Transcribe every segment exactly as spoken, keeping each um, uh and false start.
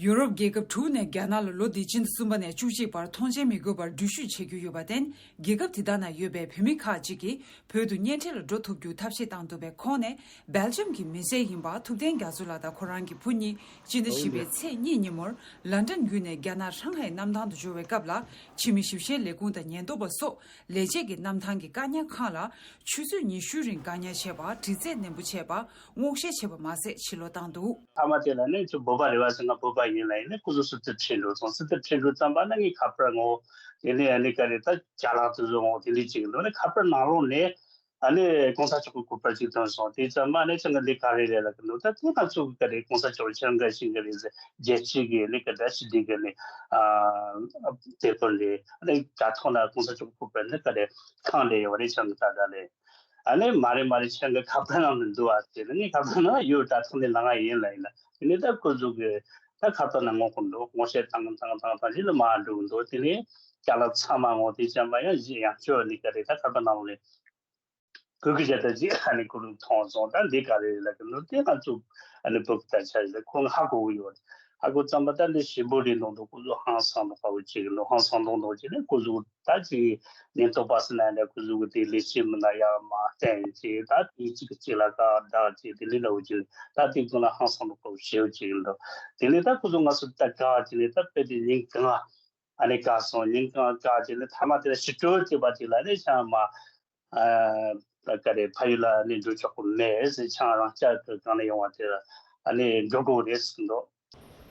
ཡུ་རོབ་རྒྱལ་ཁབ་དྲུག་ནས་རྒྱ་ནག་ལ་ལོ་འདིའི་སྤྱི་ཟླ་གསུམ་པ་ནས་བཅུ་གཅིག་བར་ཐོངས་མཆན་མི་དགོས་པར་འགྲུལ་བཞུད་བྱེད་རྒྱུ་ཡོད་པར་བརྟེན། རྒྱལ་ཁབ་དེ་དག་ན་ཡོད་པའི་བོད་མི་ཁག་ཅིག་གིས་བོད་དུ་གཉེན་འཕྲད་ལ་འགྲོ་ཐུབ་རྒྱུ་ཐབས་ཤེས་བཏང་འདུག་པའི་ཁོངས་ནས། སྦེལ་ཇམ་གྱི་མི་སེར་ཡིན་པ་ཐུབ་བསྟན་རྒྱ་མཚོ་ལགས་དང་ཁོ་རང་གི་བུ་གཉིས། སྤྱི་ཟླ་བཞི་པའི་ཚེས་གཉིས་ཉིན་མོར་ལན་ཀྲན་བརྒྱུད་ནས་རྒྱ་ནག་ཧྲང་ཧའེ་གནམ་ཐང་དུ་འབྱོར་བའི་སྐབས་ལ། ཕྱི་མི་ཞིབ་བཤེར་ལས་ཁུངས་དང་ཉེན་རྟོག་པ་སོགས་ལས་བྱེད་ཀྱིས་གནམ་ཐང་གི་བཀག་ཉར་ཁང་ལ་ཆུ་ཚོད་ཉི་ཤུའི་རིང་བཀག་ཉར་བྱས་པ། དྲི་རྩད་ནན་པོ་བྱས་པ། སྔོག་བཤེར་བྱས་པ་མ་ཟད་ཕྱིར་ལོག་བཏང་འདུག། མཐའ་མ་དེ་ལ་ནི་ཁྱོད་བོད་པ་རེད་བ་ཟེར། ང་བོད་པ་ཡིན་ལབ་ཡིན་ནི་ཁོ་ཚོ་སུ་ཏི་ཁྲིད་འགྲོ་སོང་། སུ་ཏི་ཁྲིད་འགྲོ་ཙམ་པ་ན་ངའི་ཁ་པར་ངོ་། དེ་ནས་ཨ་ནི་ག་རེ་ད་ཅ་ལག་དེ་ཚོ་ངོ་དེ་འདྲ་ཅིག་འདུག་ནི་ཁ་པར་ནང་ལོགས་ནས་ཨ་ནི་གོང་ས་མཆོག་གི་སྐུ་པར་ཅིག་ཐོན་སོང་། དེ་ཙམ་པ་ནི་ཁྱོད་ཀྱི་འདི་ག་རེ་རེད་ལབ་གི་འདུག། ད་དེ་ང་ཚོ་གི་ག་རེ་གོང་ས་མཆོག་ཁྱེད་རང་ག་ཤིང་ག་རེ་ཟེར་རྒྱལ་སྤྱི་གི་ནི་ག་འདྲ་ཞིག་འདི་ག་ནི་ཨ་དེ་ཁོ་ནི་ཨ་ནི་དྲ་ཐོག་ན་གོང་ས་མཆོག་གི་སྐུ་པར་ནི་ག་རེ་ཁང་ལས་ཡོད་རེད་ཁྱོད་ཀྱི་ད་ད་ལས། ཨ་ནི་མ་རེད་མ་རེད། ཁྱེད་ཀྱི་ཁ་པར་ནང་ནས་འདུག་ཨ་ཟེར་ནས། ངའི་ཁ་པར་ནང་ཡོད། དྲ་ཐོག་ནས་ལངས་ཡིན་ལབ་ཡིན་ལ། དེ་ནས་ད་ཁོ་ཚོ་གི་ད་ཁ་པར་ནང་ངོ་གོ་འདུག། ངོ་ཤེས་བཏང་བཏང་བཏང་བཏང་ཞིག་ལ་མར་འགྲོ་གི་འདུག། དེ་ནས་ཅ་ལག་ཚང་མ་ངོ་དེ་ཅམ་པ་ཡང་ཡང་ཁྱོད་ནི་ག་རེ་ད་ཁ་པར་ནང་ནས་གུ་གུ་བྱས་ད་ཅིག་ཨ་ནི་ཁོ་རང་མཐོང་སོང་། ད་འདི་ག་རེ་ལབ་གི་འདུག། དེ་ང་ཚོ་ཨ་ནི་བོད་ཀྱི་ད་ཆ་ཡིན་ལ་ཁོ་ཧ་གོ་གི་ཡོད། ཧ་གོ་ཙམ་པ་ད་འདི་ཞིབ་པོ་རེད་འདུག་འདུག། ཁོ་ཚོ་ཧང་སང་འདུག་པ་བོ་ཅིག་འདུག། ཧང་སང་འདུག་འདུག་ཅིག་ནས་ཁོ་ཚོ་ད་ཅིག་ཉེན་རྟོག་པ་ཟེར་ན་འདྲ། ཁོ་ཚོ་གི་དེ་ལས་བྱེད་མི་སྣ་ཡར་མར་བསྟན་ཅིག། ད་དེ་གཅིག་གཅིག་ལ་བཀག་བསྡད་ཅིག། དེ་ལས་འདྲ་བོ་ཅིག་ད་དེ་ཚོ་ལ་ཧང་སང་འདུག་པ་བོ་ཞེ་པོ་ཅིག་འདུག། དེ་ནས་ད་ཁོ་ཚོ་ང་ཚོ་ད་བཀག་ཅིག་ནས་ད་དཔེ་དེ་ཉིན་གང་ཨ་ནི་བཀག་སོང་། ཉིན་གང་བཀག་ཅིག་ནས་མཐའ་མ་དེ་ལ་ཕྱི་དྲོ་ཅིག་པ་ཅིག་ལ་ནི་ཤང་མ་ཨ་ད་ག་རེ་ཕ་ཡུལ་ལ་ནི་འགྲོ་ཆོག་གི་མེད་ཟེར། ཆང་རང་ཅག་གི་གང་ལ་ཡོང་བ་དེ་ལ་ཨ་ནི་འགྲོ་དགོས་རེད་ཟེར་གི་འདུག།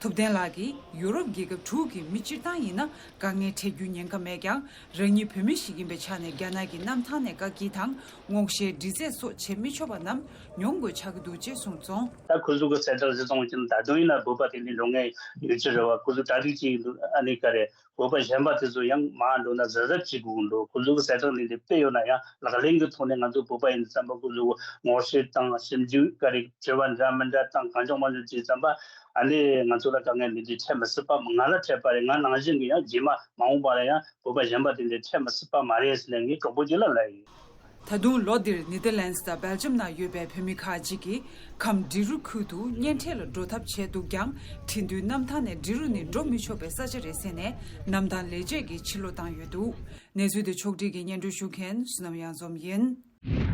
ཐུབ་བསྟན་ལགས་ཀྱིས་ཡུ་རོབ་རྒྱལ་ཁབ་དྲུག་གི་མི་སྤྱིར་བཏང་ཡིན་ན་དཀའ་ངལ་འཕྲད་རྒྱུའི་ཉེན་ཁ་མེད་ཀྱང་། རང་ཉིད་བོད་མི་ཞིག་ཡིན་པའི་ཆ་ནས་རྒྱ་ནག་གི་གནམ་ཐང་ནས་བཀག་སྐྱིལ་དང་སྔོག་བཤེར་དྲི་རྩད་སོགས་བྱེད་མི་ཆོག་པ་རྣམས་མྱོང་དགོས་ཆགས་ཀྱི་འདུག་ཅེས་གསུངས་སོང་། ད་ཁོ་ཚོ་གི་གསལ་བསྒྲགས་བཟོས་སོང་ཅིང་། ད་དུང་ཡིན་ན་བོད་པ་དེ་འདྲའི་འགྲོ་མཁན་ཡོད་ཀྱི་རེད་བ། ཁོ་ཚོ་གྲ་སྒྲིག་བྱེད་ཀྱི་འདུག། ཨ་ནི་ག་རེ་བོད་པ་གཞན་པ་དེ་ཚོ་ཡང་མར་འགྲོ་ན་གཟབ་གཟབ་བྱེད་དགོས་ཀྱི་འདུག། ཁོ་ཚོ་གི་གསལ་བསྒྲགས་འདི་འདྲ་སྤེལ་ཡོད་ན་ཡང་ལག་ལེན་གྱི་ཐོག་ནས་ང་ཚོ་བོད་པ་ཡིན་བསམ་པ་ཁོ་ཚོ་གི་ངོ་ཤེས་དང་ཞིབ་འཇུག་ག་རེ་དྲི་བ་འདྲ་མི་འདྲ་དང་གང་བྱུང་མང་བྱུང་བྱས་བསམ་པ། ཨ་ནི་ང་ཚོ་ལ་དཀའ་ངལ་འདི་འདྲ་འཕྲད་མི་སྲིད་པ། ང་ལ་འཕྲད་པ་རེད། ང་ནང་བཞིན་གྱི་ཡང་རྗེས་མ་མ་འོངས་པ་ལ་ཡང་བོད་པ་གཞན་པ་དེ་འདྲ་འཕྲད་མི་སྲིད་པ་མ་རེད་ཟེར་ནས་ངས་གྲོགས་པོ་གཅིག་ལ་ལབ་ཡིན། ད་དུང་ལོ་འདིར་ནེ་དར་ལན་སི་དང་སྦེལ་ཇམ་ནང་ཡོད་པའི་བོད་མི་ཁག་ཅིག་གིས་ཁམས་འབྲི་རུ་ཁུལ་དུ་གཉེན་འཕྲད་ལ་འགྲོ་ཐབས་བྱས་འདུག་ཀྱང་། ཁྲིན་ཏུའུ་གནམ་ཐང་ནས་འབྲི་རུ་ནི་འགྲོ་མི་ཆོག་པའི་ས་ཆ་རེད་ཟེར་ནས་གནམ་ཐང་ལས་བྱེད་ཀྱིས་ཕྱིར་ལོག་བཏང་ཡོད་འདུག། གནས་ཚུལ་དེ་ཕྱོགས་སྒྲིག་གིས་སྙན་སྒྲོན་ཞུ་མཁན་བསོད་ནམས་གཡང་འཛོམས་ཡིན།